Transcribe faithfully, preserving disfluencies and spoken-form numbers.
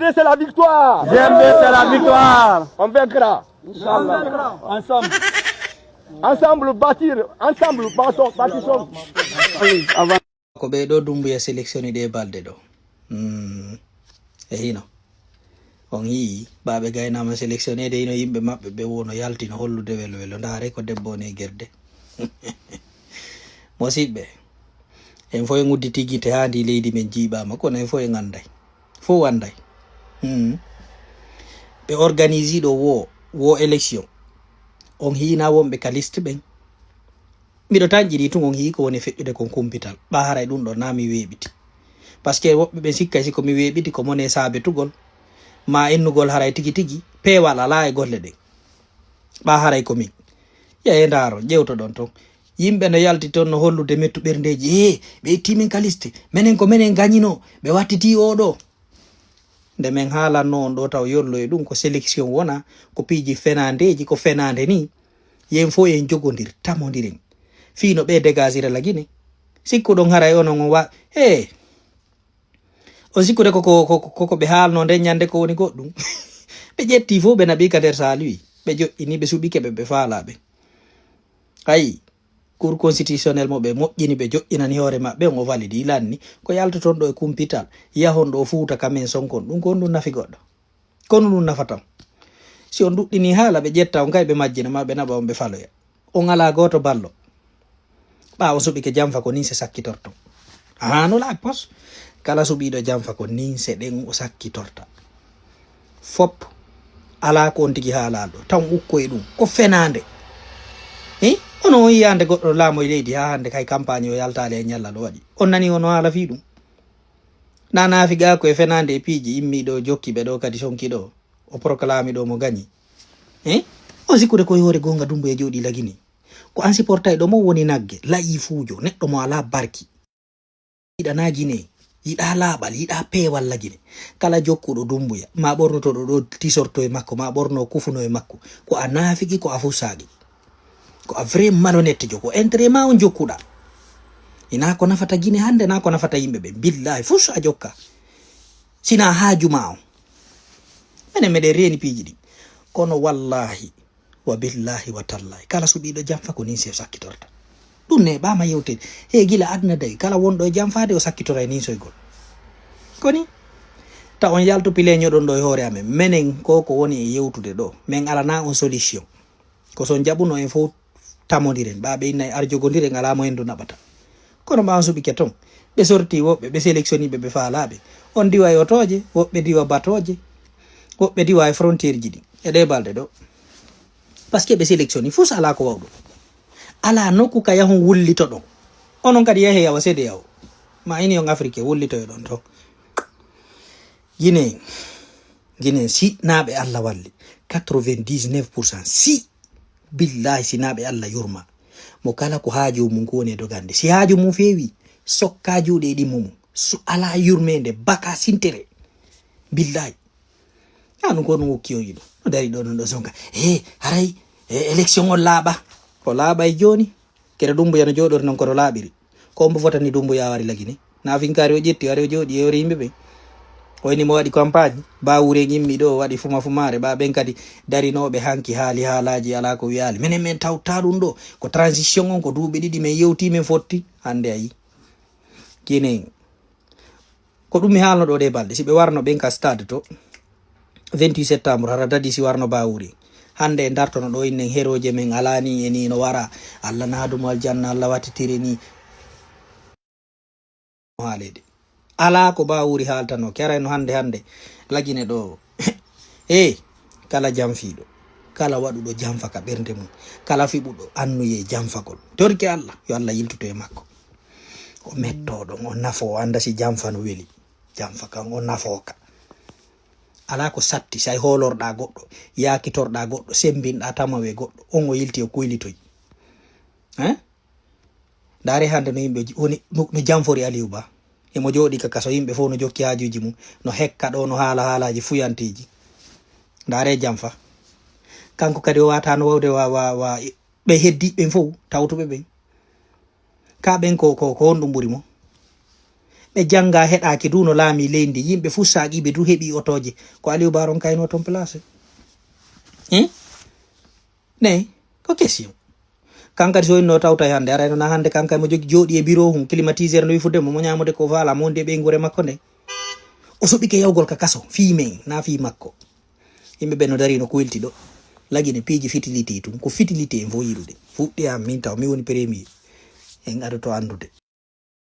C'est la victoire. J'aime bien, c'est la victoire. On vaincra. Inch'Allah. Ensemble. Ensemble, bâtir. Ensemble, bâtons, bâtissons. Avant. Ko ɓee ɗoo Dumbuya sélectionné ɗee balɗe ɗoo. Hmm. E hino. On yii, ɓaaɓe gaynaama sélectionné de hino yimɓe maɓɓe ɓe wono yaltino hollude welo welo. Ndaare ko debbo on e gerde. Mosiɓɓe, en fof en udditi gite haa ndi leydi men jiiɓaama, kono en fof en annday. Fof annday. Hmm. Ɓe organisi ɗo wo, wo élection. On hiina wonɓe ka liste ɓen. Miɗo tanƴiri tun on hii ko woni feƴƴude kon kumpital. Ɓaa haray ɗun ɗon naa mi weeɓiti. Parce que woɓɓe ɓen sikkay si ko mi weeɓiti ko mone saabetugol, maa innugol haray tigi tigi, peewal alaa e golle ɗen. Ɓaa haray ko min. Yahee ndaaro, ƴewtoɗon ton. Yimɓe no yalti ton no hollude mettu ɓerndeeji, ee, ɓe ittii min ka liste, menen ko menen gañinoo, ɓe wattitii oo ɗoo. Nde men haalannoo on ɗoo taw yollo e ɗun ko selection wona, ko piiji fenaandeeji, ko fenaande nii. Yen fow en jogondir, tamondiren. Fii no ɓee degaasira Lagine. Sikkuɗon haray onon on wa, ee. On sikkude ko, ko, ko, ko, ko ɓe haalnoo nden ñande ko woni goɗɗun. Ɓe ƴettii fow ɓe naɓii ka nder Saluwi. Ɓe joƴƴini, ɓe suɓike ɓe, ɓe faalaa ɓe. Ayi, Cour constitutionnel mo ɓe moƴƴini, ɓe joƴƴinani hoore maɓɓe, on o validi, lanni. Ko yaltoton ɗoo e kumpital, yahon ɗoo Fuuta ka men sonkon. Ɗun ko honɗun nafi goɗɗo? Ko honɗun ɗun nafata on? Si on ɗuɗɗinii haala, ɓe ƴetta on kay, ɓe majjina ma, ɓe naɓa on, ɓe faloya. On alaa gooto ballo. Ɓaa on suɓike janfa ko nin se sakkitorto. Haa no laak pos. Kala suɓiiɗo janfa ko nin se ɗen o sakkitorta. Fop alaa ko on tigi haalaa ɗoo. Taw on ukkoyi ɗun. Ko fenaande. Hi? Ono on yiyaande goɗɗo laamoy leydi haa hannde kay kampaañ o yaltaali e ñallal o waɗi. On nanii ono haala fii ɗun? Naa naafigaaku e fenaande e piiji immii ɗoo jokki ɓe ɗoo kadi sonki ɗoo. O proclami ɗoo mo gañi. Hi? On sikkude ko e hoore goonga Dumbuya jooɗii Lagine. Ko an supportayɗo mo woni nagge, la'iifuujo, neɗɗo mo alaa barki. Yiɗanaa Gine, yiɗaa laaɓal, yiɗaa peewal Lagine. Kala jokkuɗo Dumbuya, maa ɓornotoɗo ɗoo tisorto e makko, maa ɓorno kufuno e makko, ko a naafiki, ko a fusaaki. Ko a vrai malhonnête jo, ko intérêt maa on jokkuɗaa. Hinaa ko nafata Gine hannde, naa ko nafata yimɓe ɓen. Billaahi, fus a jokka. Sinaa haaju maa on. Menen meɗen reeni piiji ɗin. Kono wallaahi, wa billaahi wa tallaahi, kala suɓiiɗo janfa ko nin se o sakkitorta. Ɗun neeɓaama yewteede. He gila aduna dayi, kala wonɗo e janfaade o sakkitoray ninsoygol. Ko nii? Ta on yaltu pilee ñoɗon ɗoo e hoore amen. Menen ko ko woni e yewtude ɗoo. Men alanaa on solution. Ko si on jaɓuno en fow tamondiren. Ɓaa ɓe innay arjogondiren alaa mo hendu naɓata. Kono ɓaa on suɓike ton. Ɓe sorti woɓɓe, ɓe sélectionni ɓe, ɓe faalaa ɓe. On diwa e otooje, woɓɓe diwa batooje, woɓɓe diwa e frontière ji ɗin. E ɗee balɗe ɗoo. Parce que ɓe sélectionni, fus alaa ko wawɗo. Alaa nokku ka yahon wullitoɗon. Onon kadi yahee yawa C D A O. Ma Union Afrique wullitoyoɗon ton. Guinée, Guinée, si naa ɓe Alla walli, quatre-vingt-dix-neuf pour cent, si, billaahi, si naa ɓe Alla yurma mo kala ko haaju mun ko woni e dogande. Si haaju mun feewi, sokka juuɗe e ɗimmo mun. Su alaa yurmeende, baka sintere. Billaahi. Yaa ɗun ko ɗun wokki on yiɗo. No dari ɗoo ɗun ɗoo sonka. Ee, haray, e, élection on laaɓa. O laaɓay jooni. Kere Dumbuya no jooɗori non kono laaɓiri. Ko ombo fotani Dumbuya wari Lagine. Naafinkaari o ƴetti, wari o jooɗi e hoore yimɓe ɓen. O inni mo waɗi campagne. Baa wuure ngimmi ɗoo, o waɗi fuma fumaare. Ɓaa ɓen kadi darinooɓe hanki haali haalaaji alaa ko wiyaali. Menen men tawtaa ɗun ɗoo. Ko transition on, ko duuɓi ɗiɗi men yewtii, men fotti. Hannde a yii. Guinée. Ko ɗun mi haalno ɗoo ɗee balɗe. Si ɓe warno ɓen ka stade to, vingt-huit septembre, hara dadi si warno Baa wuuri. Hannde e dartono ɗoo innen herooje men alaa nii e nii no wara. Alla naadu mo aljanna, Alla wattitiri nii. Haaleede. Alaa ko Baa wuuri haaltanoo. Keray no hannde hannde. Lagine ɗoo. Ee, kala janfiiɗo, kala waɗuɗo janfa ka ɓernde mum, kala fiɓuɗo annuyee janfagol, torki Alla, yo Alla yiltuto e makko. O mettoo ɗon, o nafoo, o annda si janfa no weli. Janfa kan, o nafoo ka. Alaa ko satti, si a hoolorɗaa goɗɗo, yaakitorɗaa goɗɗo, semmbinɗaa tamawee goɗɗo, on o yilti o kuylitoy. Hein? Ndaaree hannde no yimɓe ji-, woni, no, no janfori Aliou Ba. Himo jooɗii ka kaso, yimɓe fof no jokki haajuuji mum, no hekka ɗoo, no haala haalaaji fuyanteeji. Ndaaree janfa. Kanko kadi o waataano wawde wa, wa, wa, ɓe heddii ɓen fof, tawtuɓe ɓen. Ka ɓen ko, ko, ko honɗum ɓuri mo? Ɓe jannga heɗaaki du no laami leydi, yimɓe fuu saaqiiɓe du heɓi otooje. Ko Aliou Ba ron kaynoo ton place? Hein? Ne, ko question. Kan kadi so inno tawta hannde, arayno na hannde kan kadi mo jogi jooɗi e bureau hun, climatiseur no wifude mo, mo ñaamude ko faala, mo wondi e ɓeynguure makko nde. O suɓike yawgol ka kaso, fii men, na fii makko. Yimɓe ɓen no dari no kuylti ɗo. Lagine piiji fitilité tun, ko fitilité en fof yiɗude. Fuɗɗi am min taw, mi woni premier. En adoto anndude.